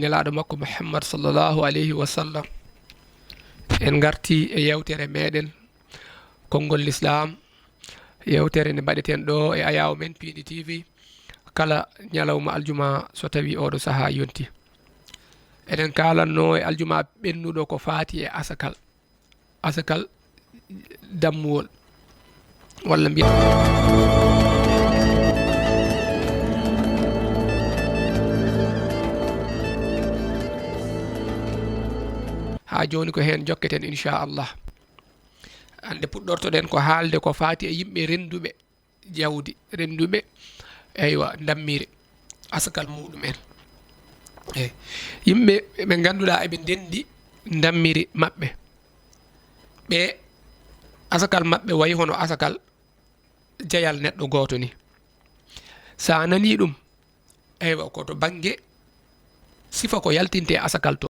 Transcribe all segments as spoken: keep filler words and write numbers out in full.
Nelaaɗo makko Muhammad sallallahu alayhi wa sallam. En ngarti e yewtere meɗen, Konngol Lislaam, yewtere nde mbaɗeten ɗo e ayaawo men Piindi T V, kala ñalawma aljuma so tawi oɗo sahaa yonti. Eɗen kaalanno e aljuma ɓennuɗo ko faati e asakal. Asakal dammuwol, walla mbiya. Haa jooni ko heen jokketen, inchallah. Hannde puɗɗortoɗen ko haalde ko faati e yimɓe rennduɓe jawdi, rennduɓe, eywa, ndammiri, asakal muɗum en. Eyi. Yimɓe ɓe ngannduɗaa eɓe ndenndi ndammiri maɓɓe. Ɓe asakal maɓɓe wayi hono asakal jeyal neɗɗo gooto ni. So a nanii ɗum, eywa, ko to bannge sifa ko yaltinte e asakal to.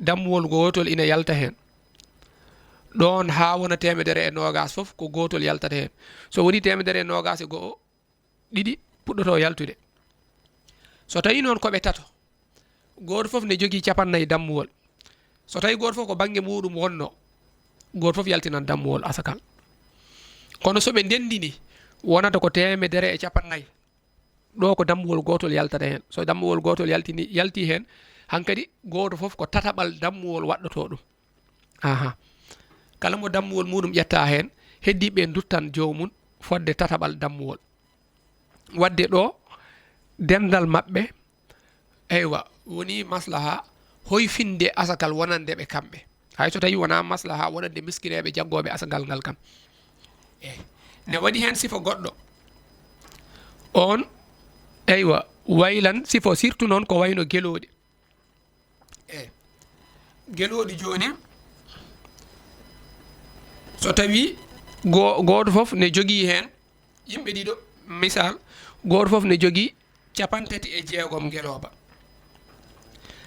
Dammuwol gootol ina yalta heen. Ɗoon haa wona teemedere e noogaas fof ko gootol yaltata heen. So woni teemedere e noogaas e go'o, ɗiɗi puɗɗoto yaltude. So tawi noon ko ɓe tato, gooto fof ne jogii capannay dammuwol. So tawi gooto fof ko bannge muɗum wonno, gooto fof yaltinan dammuwol asakal. Kono so ɓe ndenndini, wonata ko teemedere e capannay. Ɗo ko dammuwol gootol yaltata heen. So dammuwol gootol yaltini, yalti heen, hankadi gooto fof ko tataɓal dammuwol waɗɗoto ɗum. Aha. Kala mo dammuwol muɗum ƴetta heen, heddiiɓe nduttan joomum fodde tataɓal dammuwol. Waɗde ɗo, denndal maɓɓe, eywa, woni maslaha hoyfinde asakal wonande ɓe kamɓe. Hay so tawi wonaa maslaha wonande miskineeɓe jaggooɓe asakal ngal kam. Eyi. Ne waɗi heen sifo goɗɗo. Oon, eywa, waylan sifo surtout noon ko wayno gelooɗi. Eyi. Gelooɗi jooni, so tawi go-, gooto fof ne jogii heen, yimɓe ɗiɗo, misal, gooto fof ne jogii capantati e jeegom ngelooba.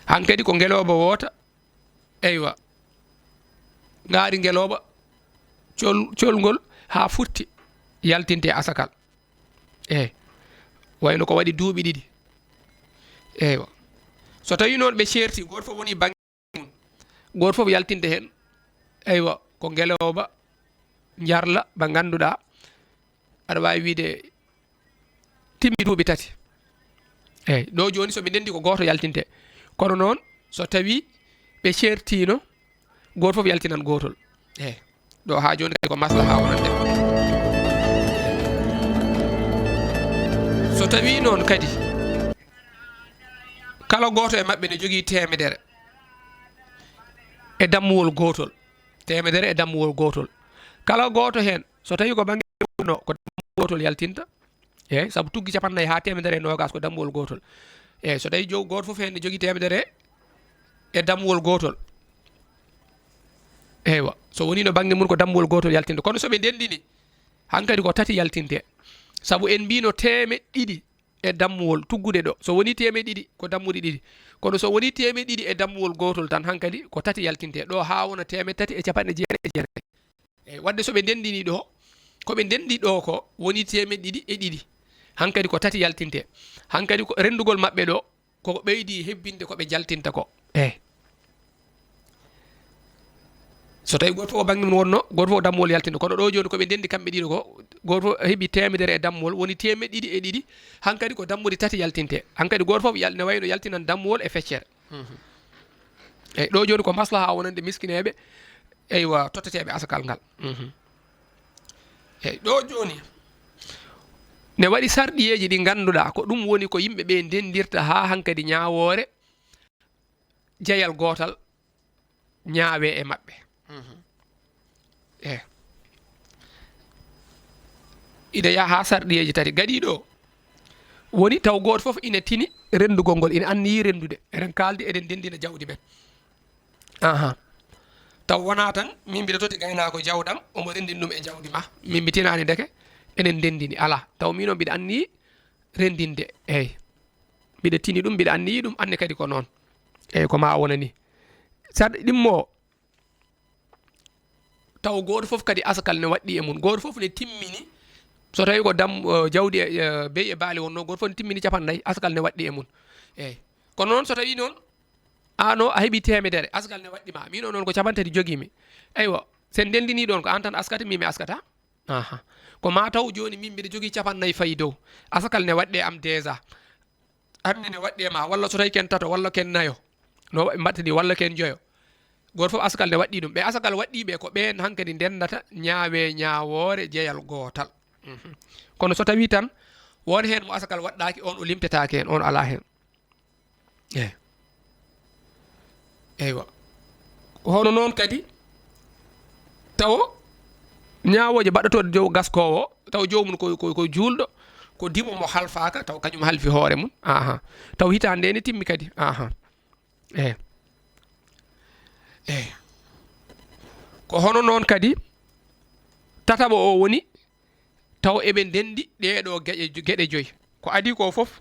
Hankadi ko ngelooba woota, eywa, ngaari ngelooba, col-, colngol haa futti yaltinte asakal. Eyi. Wayno ko waɗi duuɓi ɗiɗi. Eywa. So tawi noon ɓe ceerti, gooto fof woni bannge mum, gooto fof yaltinde heen. Eywa, ko ngelooba, njarla, ba ngannduɗaa, aɗa waawi wiide timmi duuɓi tati. Eyi, ɗo jooni so ɓe ndenndi ko gooto yaltinte. Kono noon, so tawi ɓe ceertiino, gooto fof yaltinan gootol. Eyi, ɗo haa jooni kadi ko maslaha wonande. So tawi noon kadi, kala gooto e maɓɓe ne jogii teemedere e dammuwol gootol. Teemedere e dammuwol gootol. Kala gooto heen, so tawi ko bannge wonno, ko dammuwol gootol yaltinta. Eyi, sabu tuggi capannay haa teemedere e noogaas ko dammuwol gootol. Eyi, so tawi jo-, gooto fof heen ne jogii teemedere e dammuwol gootol. Eywa, so woni no bannge mum ko dammuwol gootol yaltinta. Kono so ɓe ndenndini, hankadi ko tati yaltinte. Sabu en mbiino teemeɗɗe ɗiɗi e dammuwol tuggude ɗo. So woni teemeɗɗe ɗiɗi, ko dammuɗe ɗiɗi. Kono so woni teemeɗɗe ɗiɗi e dammuwol gootol tan, hankadi ko tati yaltinte. Ɗo haa wona teemeɗɗe tati e capanɗe jeetati e jeetati. Eyi, waɗde so ɓe ndenndini ɗo, ko ɓe ndenndi ɗo ko woni teemeɗɗe ɗiɗi e ɗiɗi. Hankadi ko tati yaltinte. Hankadi ko renndugol maɓɓe ɗo, koko ɓeydi hebbinde ko ɓe jaltinta ko. Eyi. So tawi gooto fof ko bannge mum wonno, gooto fof ko dammuwol yaltinde. Kono ɗo jooni ko ɓe ndenndi kamɓe ɗiɗo ko, gooto fof heɓi teemedere e dammuwol, woni teemeɗɗe ɗiɗi e ɗiɗi. Hankadi ko dammuɗe tati yaltinte. Hankadi gooto fof yal-, ne wayno yaltinan dammuwol e feccere. Mhm. Eyi, ɗo jooni ko maslaha wonande miskineeɓe, eywa, totteteeɓe asakal ngal. Mhm. Eyi, ɗo jooni ne waɗi sarɗiyeeji ɗi ngannduɗaa ko ɗum woni ko yimɓe ɓe ndenndirta haa hankadi ñaawoore jeyal gootal ñaawee e maɓɓe. Mhm. Eyi. Ina yaha haa sarɗiyeeji tati. Gaɗiiɗo o woni taw gooto fof ina tini renndugol ngol, ina anniyi renndude. Eɗen kaaldi, eɗen ndenndina jawdi men. Aha. Taw wonaa tan, min mbiɗa totti gaynaako jawdam, omo renndini ɗum e jawdi ma. Min mi tinaani ndeke, enen ndenndini, alaa. Taw miin o mbiɗa anniyi renndinde, eey. Mbiɗa tini ɗum, mbiɗa anniyi ɗum, anne kadi ko noon. Eey, ko ma wona ni. Sarɗi ɗimmo o, taw gooto fof kadi asakal ne waɗɗi e mum. Gooto fof ne timmini, so tawi ko dam, eh, jawdi e, eh, beyi e baali wonno, gooto fof ne timmini capanɗe nayi, asakal ne waɗɗi e mum. Eey. Kono noon so tawi noon, aan o a heɓi teemedere, asakal ne waɗɗi ma. Miin o noon ko capanɗe tati jogiimi. Eywa, so en ndenndinii ɗoon, ko aan tan askata, miin mi askata. Aha. Ko ma taw jooni miin mbiɗa jogii capanɗe nayi fayi dow. Asakal ne waɗɗe am déjà. Hannde ne waɗɗe ma, walla so tawi ken tato, walla ken nayo. No wa-, mbaɗta ni, walla ken joyo. Gooto fof asakal ne waɗɗi ɗum. Ɓe asakal waɗɗi ɓe, ko ɓeen hankadi ndenndata ñaawe ñaawoore jeyal gootal. Mhm. Kono so tawi tan, won heen mo asakal waɗɗaaki, on o limtetaake heen, on alaa heen. Eey. Eywa. Hono noon kadi, tawo ñaawooje baɗɗotooɗe dow gaskoowo o, taw joomum ko, ko, ko juulɗo, ko dimo mo halfaaka, taw kañum halfi hoore mum. Aha. Taw hitaande nde ne timmi kadi. Aha. Eey. Eey. Ko hono noon kadi, tataɓo o woni, taw eɓe ndenndi ɗee ɗoo geƴe, geɗe joyi. Ko adii ko fof,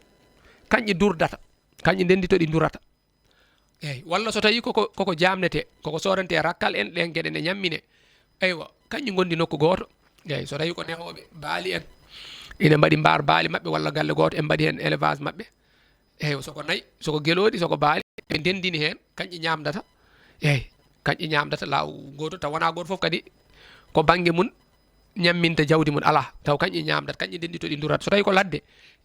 kañƴe durdata. Kañƴe ndenndi to ɗi ndurata. Eey, walla so tawi koko, koko jaamnetee, koko soodantee rakkal en, ɗeen geɗe ne ñammine. Eywa, kañƴe ngondi nokku gooto. Eey, so tawi ko nehooɓe baali en, ina mbaɗi mbaar baali maɓɓe walla galle gooto, en mbaɗi heen élevage maɓɓe. Eey, so ko nayi, so ko gelooɗi, so ko baali, ɓe ndenndini heen, kañƴe ñaamdata. Eey, kañƴe ñaamdata laawol gooto, taw wonaa gooto fof kadi ko bannge mum ñamminta jawdi mum, alaa. Taw kañƴe ñaamdata, kañƴe ndenndi to ɗi ndurata. So tawi ko ladde,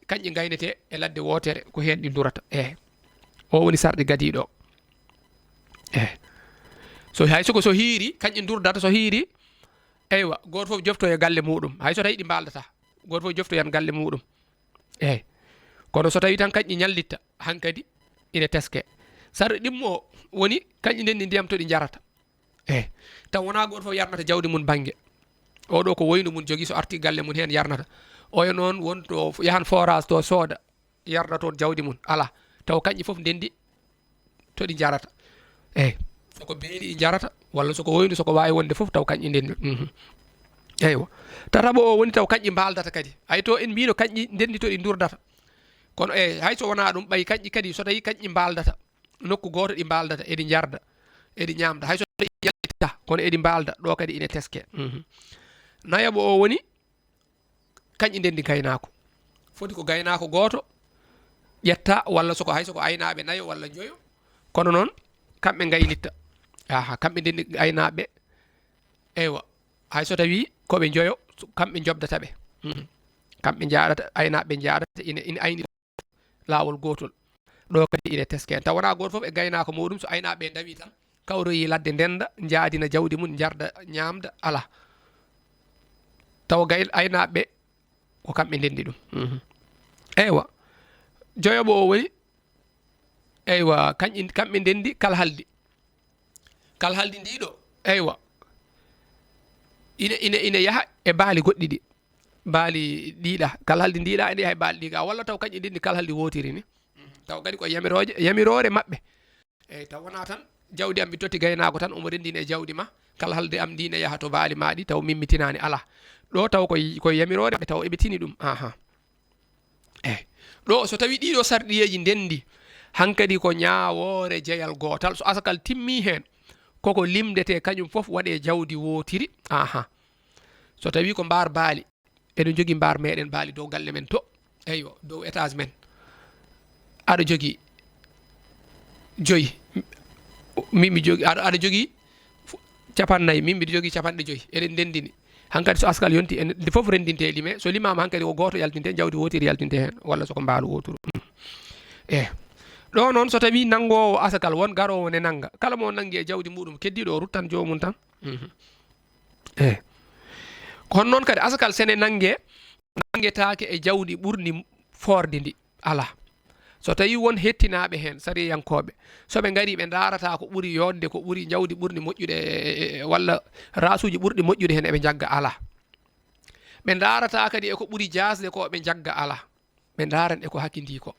kañƴe ngaynetee e ladde wootere, ko heen ɗi ndurata. Eey. O woni sarɗi gadiiɗo o. Eey. So, hay so ko so hiiri, kañƴe ndurdata, so hiiri, eywa, gooto fof joftoya galle muuɗum. Hay so tawi ɗi mbaaldataa, gooto fof joftoyan galle muuɗum. Eey. Kono so tawi tan kañƴe ñallitta, hankadi ine teske. Sarɗi ɗimmo o woni kañƴe ndenndi ndiyam to ɗi njarata. Eey. Taw wonaa gooto fof yarnata jawdi mum bannge. Oɗo ko woyndu mum jogii, so artii galle mum heen yarnata. Oya noon won to yahan forage to sooda, yarna toon jawdi mum. Alaa. Taw kañƴe fof ndenndi to ɗi njarata. Eey. So ko beeli ɗi njarata, walla so ko woyndu, so ko waawi wonde fof, taw kañƴe ndenndi. Mhm. Eywa. Tataɓo o woni taw kañƴe mbaaldata kadi. Hay to en mbiino kañƴe ndenndi to ɗi ndurdata. Kono eey, hay so wonaa ɗum, ɓay kañƴe kadi, so tawi kañƴe mbaaldata, nokku gooto ɗi mbaaldata, eɗi njarda, eɗi ñaamda. Hay so tawi ñallitta, kono eɗi mbaalda, ɗo kadi ine teske. Mhm. Nayaɓo o woni kañƴe ndenndi gaynaako. Foti ko gaynaako gooto ƴetta, walla so ko, hay so ko aynaaɓe nayo walla njoyo, kono noon kamɓe ngaynitta. Aha, kamɓe ndenndi aynaaɓe. Eywa, hay so tawi ko ɓe njoyo, kamɓe njobdata ɓe. Mhm. Kamɓe njaadata, aynaaɓe njaadata, ina, ina ayni laawol gootol. Ɗo kadi ine teske. Taw wonaa gooto fof e gaynaako muuɗum, so aynaaɓe ndawi tan, kawroyi ladde ndennda, njaadina jawdi mum, njarda, ñaamda, alaa. Taw gay-, aynaaɓe ɓe, ko kamɓe ndenndi ɗum. Mhm. Eywa. Joyoɓo o woni, eywa, kañƴe, kamɓe ndenndi kalhaldi. Kalhaldi ndi ɗo, eywa. Ine, ine, ine yaha e baali goɗɗi ɗi. Baali ɗiɗa. Kalhaldi ndiɗa ene yaha e baali ɗiga. Walla taw kañƴe ndenndi kalhaldi wootiri ni. Taw kadi ko yamirooje, yamiroore maɓɓe. Eey, taw wonaa tan, jawdi am mi totti gaynaako tan, omo renndina e jawdi ma. Kalhaldi am ndi ne yaha to baali ma ɗi, taw min mi tinaani, alaa. Ɗo taw ko, ko yamiroore maɓɓe, taw eɓe tini ɗum. Aha. Eey. Ɗo, so tawi ɗiɗo sarɗiyeeji ndenndi, hankadi ko ñaawoore jeyal gootal. So asakal timmi heen, koko limndetee kañum fof waɗee jawdi wootiri. Aha. So tawi ko mbaar baali, eɗen njogii mbaar meɗen baali dow galle men to. Eyyo, dow étage men. Aɗa jogii joyi. Min mi jogii, aɗa, aɗa jogii fu-, capanɗe nayi, min mbiɗa jogii capanɗe joyi. Eɗen ndenndini. Hankadi so asakal yonti, en, nde fof renndinte e lime. So limaama hankadi ko gooto yaltinte, jawdi wootiri yaltinte heen, walla so ko mbaalu wooturu. Eh. Ɗo noon, so tawii nanngoowo asakal, won garoowo ne nannga. Kala mo nanngi e jawdi muuɗum, keddiiɗo o ruttan joomum tan. Mhm. Eh. Ko hono noon kadi, asakal sene nanngee, nanngetaake e jawdi ɓurndi foorde ndi. Alaa. So tawii won hettinaaɓe heen, sariyankooɓe, so ɓe ngarii, ɓe ndaarataa ko ɓuri yooɗde, ko ɓuri jawdi ɓurndi moƴƴude, e, e, e, walla raasuuji ɓurɗi moƴƴude heen, eɓe njagga, alaa. Ɓe ndaarataa kadi e ko ɓuri jaasde ko, ɓe njagga, alaa. Ɓe ndaaran e ko hakindii ko.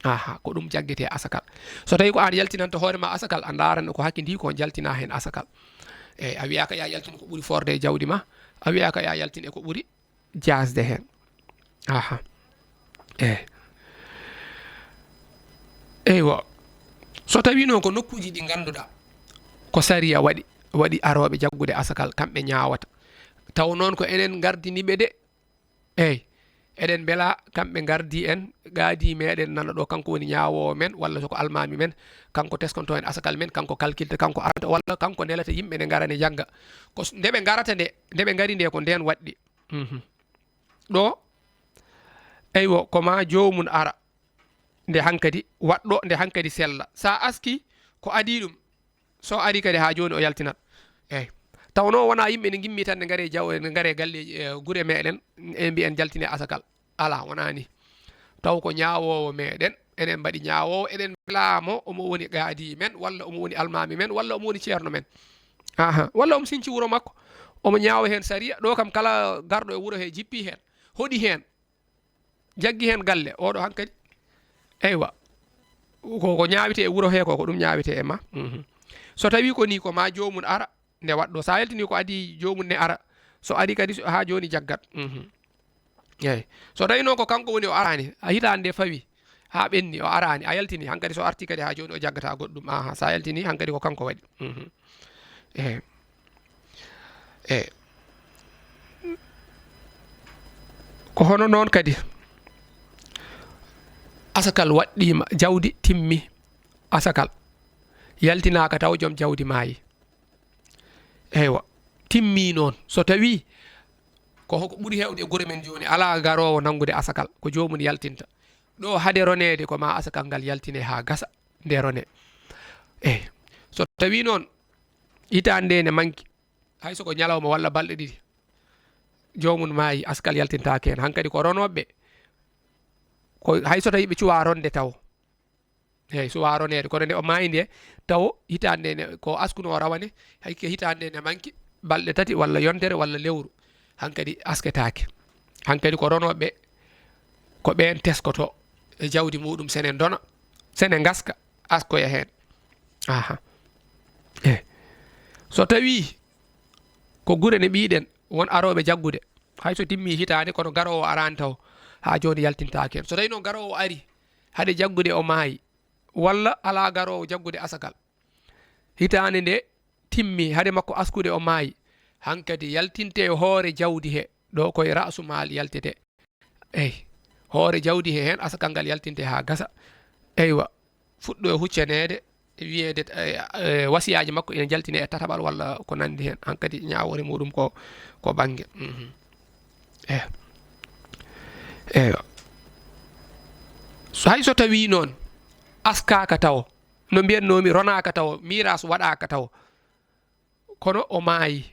Aha, ko ɗum jaggetee asakal. So tawii ko aan yaltinanta hoore ma asakal, a ndaaran e ko hakindii ko, njaltinaa heen asakal. Eey, a wiyaaka ya yaltin ko ɓuri foorde e jawdi ma, a wiyaaka ya yaltin e ko ɓuri jaasde heen. Aha. Eyi. Eywa. So tawii noon ko nokkuuji ɗi ngannduɗaa ko sariya waɗi, waɗi arooɓe jaggude asakal, kamɓe ñaawata. Taw noon ko enen ngardini ɓe de. Eyi. Eɗen mbela kamɓe ngardii en, qaadi meeɗen nana ɗo, kanko woni ñaawoowo men, walla so ko almaami men, kanko teskonto en asakal men, kanko kalkilte, kanko arata, walla kanko nelata yimɓe ne ngara ne jagga. Ko s-, nde ɓe ngarata nde, nde ɓe ngari nde ko ndeen waɗɗi. Mhm. Ɗo, eywo, ko ma joomum ara nde hankadi, waɗɗo nde hankadi sella. Sa aski ko adii ɗum, so ari kadi haa jooni o yaltinat. Eyi. Tawnoo wonaa yimɓe ne ngimmi tan ne ngare jaw-, ne ngare galleeji, e, gure meɗen, e mbiyen jaltine asakal. Alaa, wonaa ni. Taw ko ñaawoowo meɗen, enen mbaɗi ñaawoowo, eɗen mbela mo omo woni qaadi men, walla omo woni almaami men, walla omo woni ceerno men. Aha, walla omo sinci wuro makko, omo ñaawa heen sariya. Ɗo kam kala garɗo e wuro he jippi heen, hoɗi heen, jaggi heen galle, oɗo hankadi. Eywa, ko, ko ñaawete e wuro he ko, ko ɗum ñaawete e ma. Mhm. So tawii ko ni, ko ma joomum ara, nde waɗɗo. Sa yaltini ko adii joomum ne ara. So ari kadi so, haa jooni jaggat. Mhm. Eyi. So tawii noon ko kanko woni o araani, a hitaande nde fawi, haa ɓenni, o araani, a yaltini, hankadi so arti kadi haa jooni o jaggata goɗɗum. Aha, sa yaltini, hankadi ko kanko waɗi. Mhm. Eyi. Eyi. Ko hono noon kadi, asakal waɗɗiima, jawdi timmi, asakal yaltinaaka taw joom jawdi maayi. Eywa, timmi noon. So tawii ko hoko ɓuri heewde e gure men jooni, alaa garoowo nanngude asakal, ko joomum yaltinta. Ɗo hade roneede ko ma asakal ngal yaltine haa gasa, nde rone. Eyi, so tawii noon hitaande nde ne manki, hay so ko ñalawma walla balɗe ɗiɗi, joomum maayi, asakal yaltintaake heen. Hankadi ko ronooɓe, ko hay so tawii ɓe cuwaa ronde taw. Eyi, suwaa roneede, kono nde o maayi nde, taw hitaande nde ne, ko askuno o rawane, hay ke hitaande nde ne manki balɗe tati walla yontere walla lewru, hankadi asketaake. Hankadi ko ronooɓe, ko ɓeen teskoto e jawdi muɗum, sene ndona, sene ngaska, askoya heen. Aha. Eyi. So tawii ko gure ne ɓiiɗen, won arooɓe jaggude, hay so timmi hitaande, kono garoowo araani taw, haa jooni yaltintaake heen. So tawii noon garoowo ari, hade jaggude o maayi, walla alaa garoowo jaggude asakal, hitaande nde timmi, hade makko askude o maayi, hankadi yaltinte hoore jawdi he, ɗo koye ra'su maal yaltete. Eyi, hoore jawdi he heen asakal ngal yaltinte haa gasa. Eywa, fuɗɗo e huccaneede, wiyeede, e, e, wasiyaaji makko ina njaltine e tataɓal walla ko nanndi heen. Hankadi ñaawoore muɗum ko, ko bannge. Mhm. Eyi. Eywa. So, hay so tawii noon askaaka taw, no mbiyatnoomi, ronaaka taw, miiras waɗaaka taw, kono o maayi.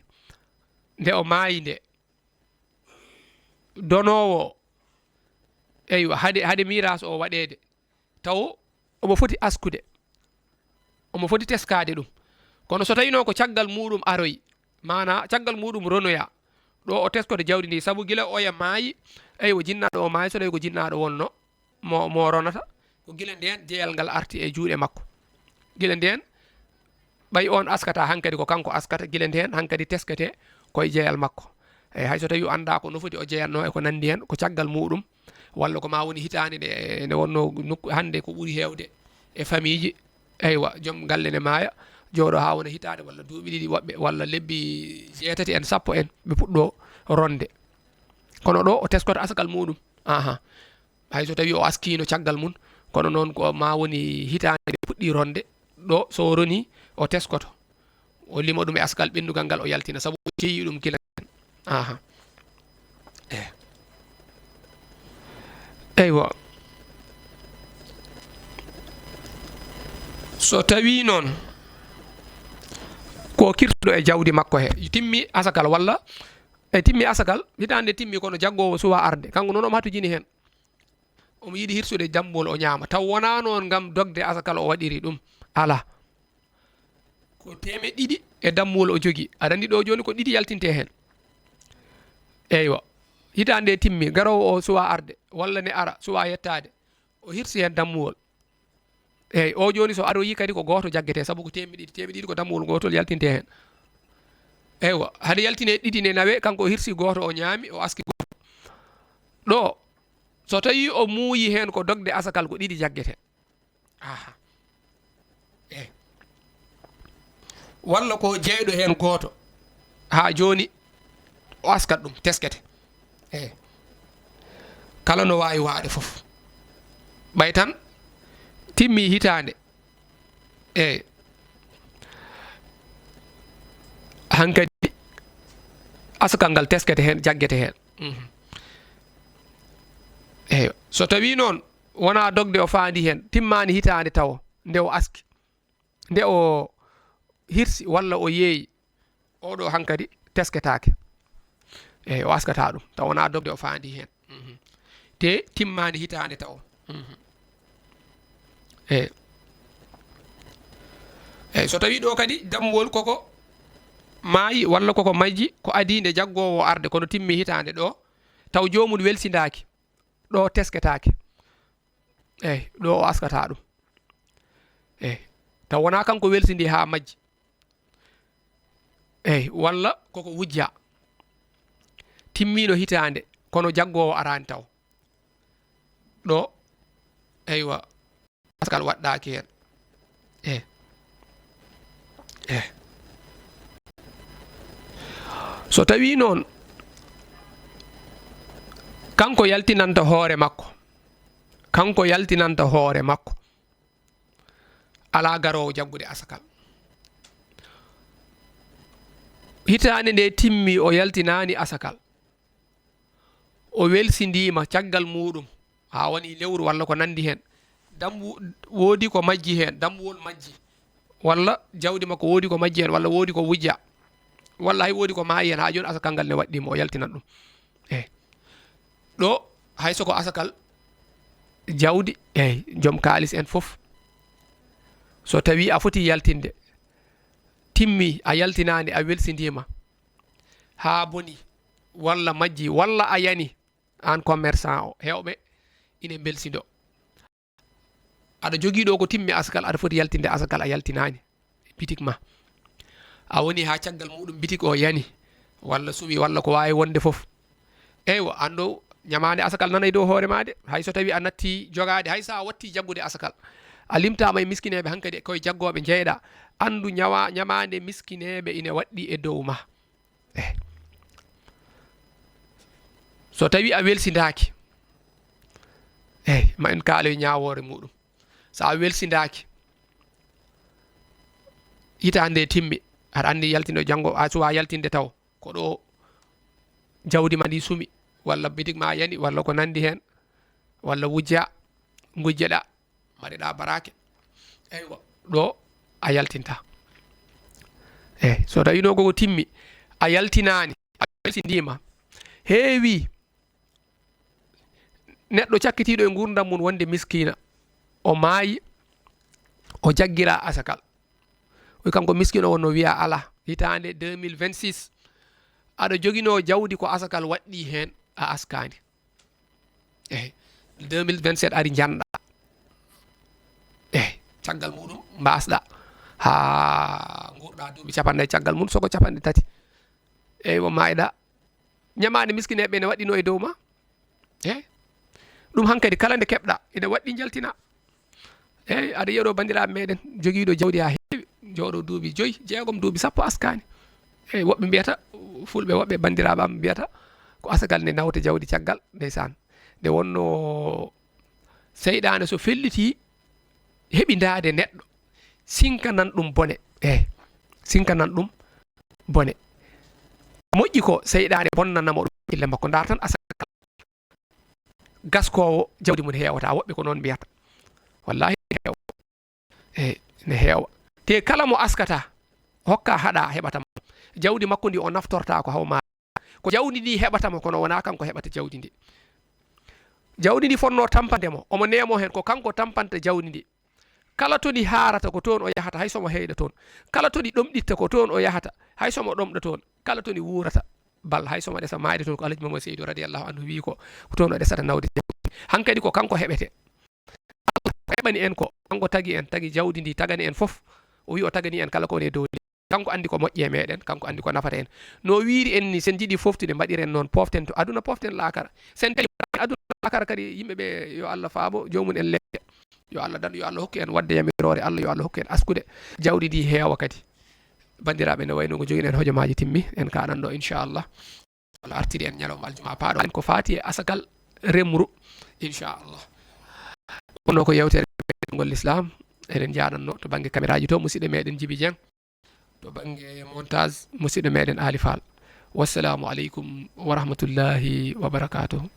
Nde o maayi nde, donoowo, eywa, hade, hade miiras o waɗeede, taw omo foti askude, omo foti teskaade ɗum. Kono so tawii noon ko caggal muɗum aroyi, maanaa caggal muɗum ronoyaa, ɗo o teskoto jawdi ndi, sabu gila oya maayi, eywa, jinnaaɗo o maayi, so tawii ko jinnaaɗo wonno, mo, mo ronata, ko gila ndeen jeyal ngal arti e juuɗe makko. Gila ndeen, ɓay oon askata, hankadi ko kanko askata, gila ndeen hankadi teskete koye jeyal makko. Eyi, hay so tawii o anndaa ko no foti o jeyatnoo e ko nanndi heen, ko caggal muɗum, walla ko ma woni hitaande nde, nde wonnoo nokku, hannde ko ɓuri heewde e famiiji, eywa, joom galle ne maaya, jooɗo haa wona hitaande walla duuɓi ɗiɗi woɓɓe, walla lebbi jeetati en, sappo en, ɓe puɗɗoo ronde. Kono ɗo o teskoto asakal muɗum. Aha. Hay so tawii o askiino caggal mum, kono noon ko ma woni hitaande nde puɗɗii ronde, ɗo so o ronii, o teskoto. O limo ɗum e askal ɓennugal ngal, o yaltina, sabu o jeyi ɗum gila. Aha. Eh. Eywa. So tawii noon ko kirtuɗo e jawdi makko he, timmi asakal walla, e timmi asakal, hitaande timmi kono jaggoowo suwaa arde, kanko noon omo hattojini heen. Omo yiɗi hirsude dammuwol o ñaama. Taw wonaa noon ngam dogde asakal o waɗiri ɗum. Alaa. Ko teemeɗɗe ɗiɗi e dammuwol o jogii. Aɗa anndi ɗo jooni ko ɗiɗi yaltinte heen. Eywa. Hitaande nde timmi, garoowo o suwaa arde, walla ne ara, suwaa yettaade. O hirsi heen dammuwol. Eyi, o jooni so aroyii kadi ko gooto jaggetee, sabu ko teemeɗɗe ɗiɗi. Teemeɗɗe ɗiɗi ko dammuwol ngootol yaltinte heen. Eywa, hade yaltine ɗiɗi ne nawe, kanko o hirsi gooto, o ñaami, o aski gooto. ɗo, so tawii o muuyi heen ko dogde asakal ko ɗiɗi jaggete. Aha. Eh. Walla ko jeyɗo heen gooto. Haa jooni o askat ɗum, teskete. Eh. Kala no waawi waade fof. Ɓay tan timmi hitaande. Eh. Hankadi asakal ngal teskete heen, jaggete heen. Mhm. Eeyo. So tawii noon wonaa dogde o faandi heen, timmaani hitaande tawo nde o aski, nde o hirsi walla o yeeyi, oɗo hankadi tesketaake. Eeyo, o askataa ɗum, taw wonaa dogde o faandi heen. Mhm. Te timmaani hitaande tawo. Mhm. Eeyo. Eeyo, so tawii ɗo kadi dammuwol koko maayi walla koko majji, ko adii nde jaggoowo arde, kono timmi hitaande ɗo, taw joomum welsindaaki, ɗo tesketaake. Eeyo, ɗo o askataa ɗum. Eeyo, taw wonaa kanko welsindii haa majji. Eeyo, walla koko wujja. Timmiino hitaande, kono jaggoowo araani taw. Ɗo, eywa, asakal waɗɗaaki heen. Eeyo. Eeyo. So tawii noon, kanko yaltinanta hoore makko, kanko yaltinanta hoore makko, alaa garoowo jaggude asakal. Hitaande nde timmi, o yaltinaani asakal. O welsindiima caggal muuɗum, haa woni lewru walla ko nanndi heen. Dam wo-, woodi ko majji heen, dammuwol majji. Walla jawdi makko woodi ko majji heen, walla woodi ko wujja. Walla hay woodi ko maayi heen, haa jooni asakal ngal ne waɗɗii mo, o yaltinan ɗum. Eeyo. Ɗo, hay so ko asakal jawdi, eeyo, joom kaalis en fof. So tawii a foti yaltinde, timmi, a yaltinaani, a welsindiima, haa boni, walla majji, walla a yani, aan commerçant o, heewɓe ine mbelsindo. Aɗa jogii ɗo ko timmi asakal, aɗa foti yaltinde asakal, a yaltinaani bitik ma. A woni haa caggal muuɗum bitik o yani, walla sumi, walla ko waawi wonde fof. Eywa, aan ɗo ñamaande asakal nana e dow hoore ma de, hay so tawii a natti jogaade, hay so a watti jaggude asakal. A limtaama e miskineeɓe hankadi, koye jaggooɓe njeyɗaa. Anndu ñawa-, ñamaande miskineeɓe ine waɗɗii e dow ma. Eeyo. So tawii a welsindaaki, eeyo, ma en kaaloy ñaawoore muuɗum. So a welsindaaki, hitaande nde timmi, aɗa anndi yaltindo janngo, a suwaa yaltinde taw, ko ɗo jawdi ma ndi sumi, walla bitik ma yani, walla ko nanndi heen, walla wujja, ngujjeɗaa. Mbaɗeɗaa baraake. Eywa, ɗo a yaltinta. Eeyo, so tawii noon koko timmi, a yaltinaani, a welsindiima. Heewi neɗɗo cakkitiiɗo e nguurndam mum wonde miskiina, o maayi, o jaggiraa asakal. O wiyi kanko miskiino wonno wiya alaa. Hitaande deux mille vingt-six, aɗa joginoo jawdi ko asakal waɗɗii heen, a askaani. Eeyo, deux mille vingt-sept ari, njanɗa. Eeyo, caggal muuɗum mbaasɗa. Haa nguurɗa duuɓi capanɗe nayi caggal mum, soko capanɗe tati. Eywa, maayɗa. Ñamaande miskineeɓe ne waɗɗino e dow ma. Eeyo, ɗum hankadi kala nde keɓɗa, ina waɗɗi njaltina. Eeyi, aɗa yiya ɗo banndiraaɓe meɗen jogiiɗo jawdi haa heewi, jooɗo duuɓi joyi, jeegom, duuɓi sappo askaani. Eeyi, woɓɓe mbiyata, fulɓe woɓɓe banndiraaɓe am mbiyata, ko asakal nde nawta jawdi caggal, ndeysaan. Nde wonno seyɗaane so fellitii, heɓindaade neɗɗo, sinkanan ɗum bone. Eeyi, sinkanan ɗum bone. Moƴƴi ko seyɗaane bonnanamo ɗum hakkille makko. Ndaar tan asakal gaskoowo jawdi mum heewata, woɓɓe ko noon mbiyata. Wallaahi ne heewa. Eeyi, ne heewa. Te kala mo askata, hokka haɗa heɓata mo. Jawdi makko ndi o naftorta ko haw ma. Ko jawdi ndi heɓata mo, kono wonaa kanko heɓata jawdi ndi. Jawdi ndi fotnoo tampande mo, omo neemoo heen, ko kanko tampanta jawdi ndi. Kala to ndi haarata, ko toon o yahata, hay so mo heyɗa toon. Kala to ndi ɗomɗitta, ko toon o yahata, hay so mo ɗomɗa toon. Kala to ndi wuurata, bal hay so mo ɗesa maayde toon, ko Alhaji Mamadou Seydou radiyallahu anhu wiyi ko, ko toon o ɗesata nawde jawdi. Hankadi ko kanko heɓete. Allah ko heɓani en ko, kanko tagi en, tagi jawdi ndi, tagani en fof. O wiyi o tagani en kala ko woni e dow leydi. Kanko anndi ko moƴƴi e meɗen, kanko anndi ko nafata en. No wiiri en ni, sen jiɗi foftude, mbaɗiren noon, poften to aduna, poften laakara. Sen kadi yaakaara kadi yimɓe ɓe, yo Allah faabo joomum en leƴƴa. Yo Allah dan, yo Allah hokku en waɗde yamiroore, Allah yo Allah hokku en askude jawdi ndi heewa kadi. Banndiraaɓe, ne wayno ko jogiɗen hojomaaji timmi, en kaɗanno inchallah. Allah artiri en ñalawma aljuma paaɗo en ko faati e asagal remru, inchallah. Kono ko yewtere ngol l'islam eɗen njaɗanno to bannge kameraaji to, musidɗo meɗen Jibi Dieng, to bannge montage musidɗo meɗen Ali Fall. Wassalamu aleykum wa rahmatullahi wa barakatuhu.